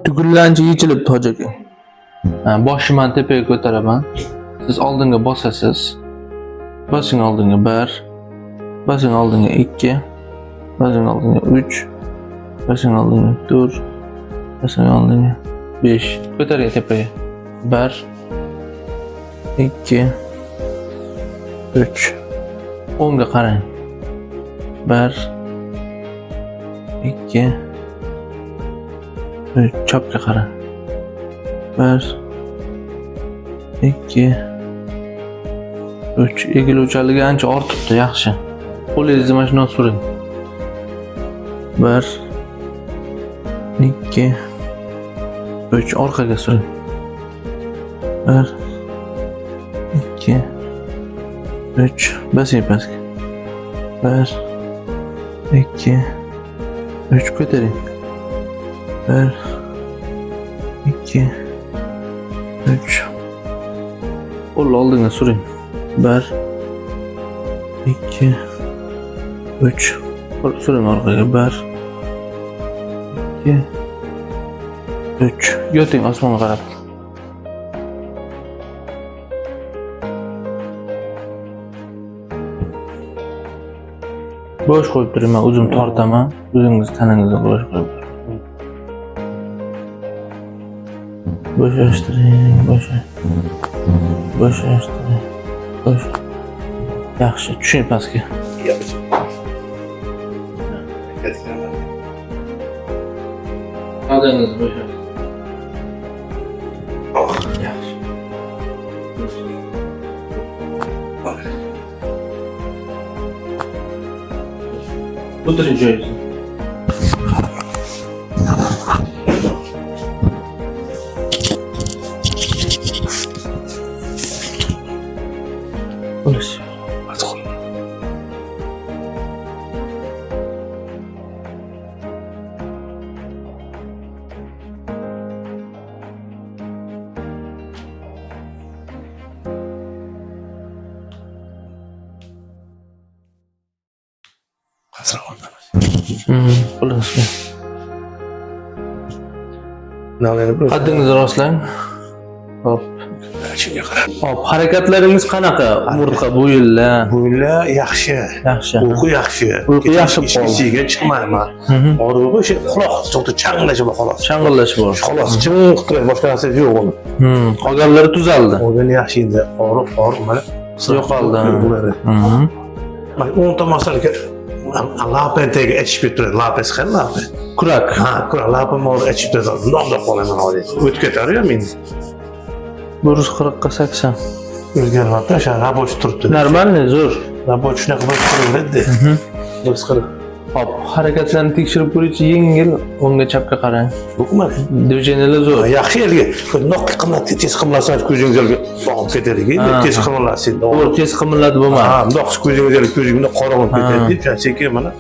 Tugunlanchi yechilibdi, hoji aka. Ha, boshimni man tepaga ko'taraman. Siz oldinga bosasiz. Bosing oldinga 1, bosing oldinga 2, bosing oldinga 3, bosing oldinga 4, bosing oldinga 5. Ko'taring tepaga. 1, 2, 3. O'ngga qarang. 1, 2, 3. Chapga qarang. 1, 2, 3. Egiluvchanligi ancha ortibdi, yaxshi. Qo'lingizni mana shundan suring. 1, 2, 3. Orqaga suring. 1, 2, 3. Bosing pastga. 1, 2, 3. Ko'taring. 1, 2, 3. Qo'lni oldinga suring. 1, 2, 3. Suring orqaga. 1, 2, 3. Yoting osmonga qarab. Bo'sh qo'yib turing, men o'zim tortaman. O'zingiz tanangizni bo'sh qo'yib turing. Bo'shashtiring, bo'shashtiring. Bo'sh. Yaxshi, tushing pastga. Gavdangizni bo'shashtiring. Yaxshi. O'tiring joyingizga. Qo'lingiz. Qo'lingiz. Qaddingizni rostlang. Hop. Shunga qarab. Hop, harakatlaringiz qanaqa? Umurtqa bu yillar Bo'yinlar yaxshi. Yaxshi. Uyqu yaxshi. Uyqu yaxshi qoldi. Eshigiga chiqmayman. Og'rig'i o'sha quloq to'xta chang'illashi bor xolos. Shang'illash bor. Xolos, ching qilib turadi, boshqa narsa yo'q uni. Qolganlari tuzaldi. Qolgani yaxshi endi. Og'riq, og'riq mana Yo'qoldi. Bo'ladi. Mana o'ng tomonga lapentaga achishib turadi. Lapes qani lape? Kurak. Ha, kurak lapam og'riq achishib turadi. Bundoq bundoq qolaman hozir. O'tib ketar ya men. 140 ga 80. O'zgarmabdi, o'sha рабочий turibdi. Нормальный, zo'r. Рабочий shunaqa bo'lib turaveradi. 140. Hop, harakatlarni tekshirib ko'ringchi, yengil o'ngga chapga qarang. Yo'qmi? Движения lar zo'r. Yaxshi elga bundoq qilmadi, tez qilmasa ko'zingizga boqib ketadi, tez qilmasin. To'g'ri, tez qimilladi bo'lmadi. Ha, bundoq ko'zingizga ko'zingizga bundoq qorong'i ketadi, deb sekin mana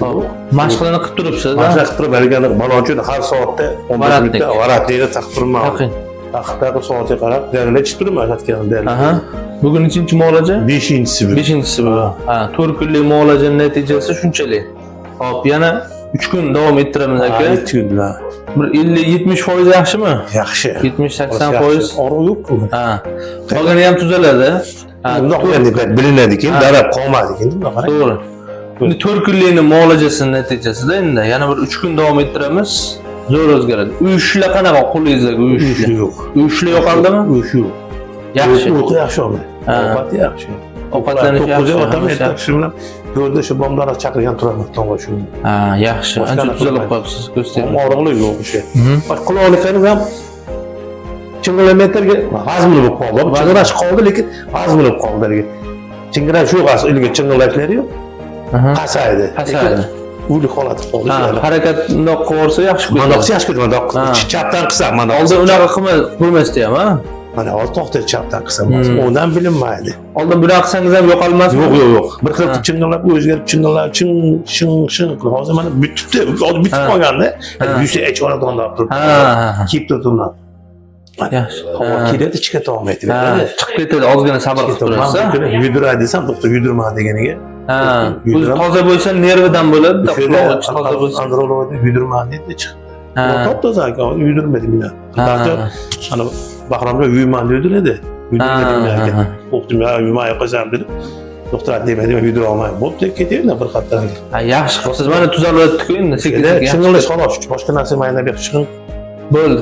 Hop, mashqlarni qilib turibsiz, Mashq qilib turib, haligi balonchini har soatda 15 Воротник. minutda воротник ni taqib turman. Taqing. Taqib taqib soatga qarab, darilar ichib turman, aytgan Aha. Bugun nechinchi muolaja? 5-inchisi bu. 5-inchisi bu. Ha, 4 kunlik muolajaning natijasi shunchalik. Hop, yana 3 kun davom ettiramiz aka. Yetti kun, ha. Bir 50-70% yaxshimi? Yaxshi. 70-80%. Og'riq yo'q-ku. Ha. Qolgani ham tuzaladi. Ha, Bundoq endi bilinadi keyin, darab qolmadi keyin, bundoq qarang. to'g'ri. Endi 4 kunlikni muolajasini natijasida endi yana bir 3 kun davom ettiramiz. Zo'r o'zgaradi. Uyushlar qanaqa qo'lingizdagi Uyush uyushlar? yo'q. Uyushlar yo'qoldimi? Uyush yo'q. Yaxshi. Uyqu yaxshi oldi. Ha. Ovqati yaxshi. Ovqatlanish yaxshi. To'qqizga otam hammasi erta yaxshi. shu bilan yo'lda shu bomdorlar chaqirgan turaman tong'a shu. Ha, yaxshi. Boshqa Ancha narsa tuzalib qilmaydi. qolibsiz, ko'z tegmadi. Og'riqlik yo'q o'sha. Quloqliklarimiz ham ching'illametrga vazn bo'lib qoldi. Ching'irash qoldi, lekin vazn bo'lib qoldi. Lekin ching'irash yo'q, asli ilgari ching'illashlari yo'q. Pasaydi. Pasaydi. O'lik holati qoldi. Ha, harakat bundoq qilib yuborsa yaxshi Mana ketadi. qilsa yaxshi ketadi, mana Ha. chapdan qilsa, mana Oldin unaqa qilma bo'lmasdi ham, ha? Mana hozir to'xta chapdan qilsa, undan bilinmaydi. Oldin bunaqa qilsangiz ham yo'qolmasmi? Yo'q, yo'q, yo'q. Bir xil Ha. ching'illab o'zgarib ching'illab ching ching ching qilib hozir mana bitibdi, hozir bitib Ha. qolganda, Ha. yuzta ichib oladi turib. Ha, ha, ha. Kiyib turibman. Yaxshi. Havo Ha. keladi, chiqa olmaydi. Ha, chiqib ketadi, ozgina sabr qilib turasiz. Man bir kuni yudira desam, to'xta yudurma deganiga. Ha, o'zi Yudiraman. toza bo'lsa nervidan bo'ladi, O'shanda qulog'i toza bo'lsa. Andrologda yudurma dedi, chiqdi. Ha. Top toza ekan, uydirmadi meni. Ana Bahromga yuyman dedilar edi. Uydirmadi meni aka. Qo'rqdim, ya yumay qo'ysam dedim. Doktor demadi, men yuydira olmayman. Bo'pti, ketaver bir qatdan. Ha, yaxshi qilibsiz. Mana tuzalib o'tdi-ku endi sekin sekin. Ching'illash xolos, boshqa narsa mayna bu yoq Bo'ldi.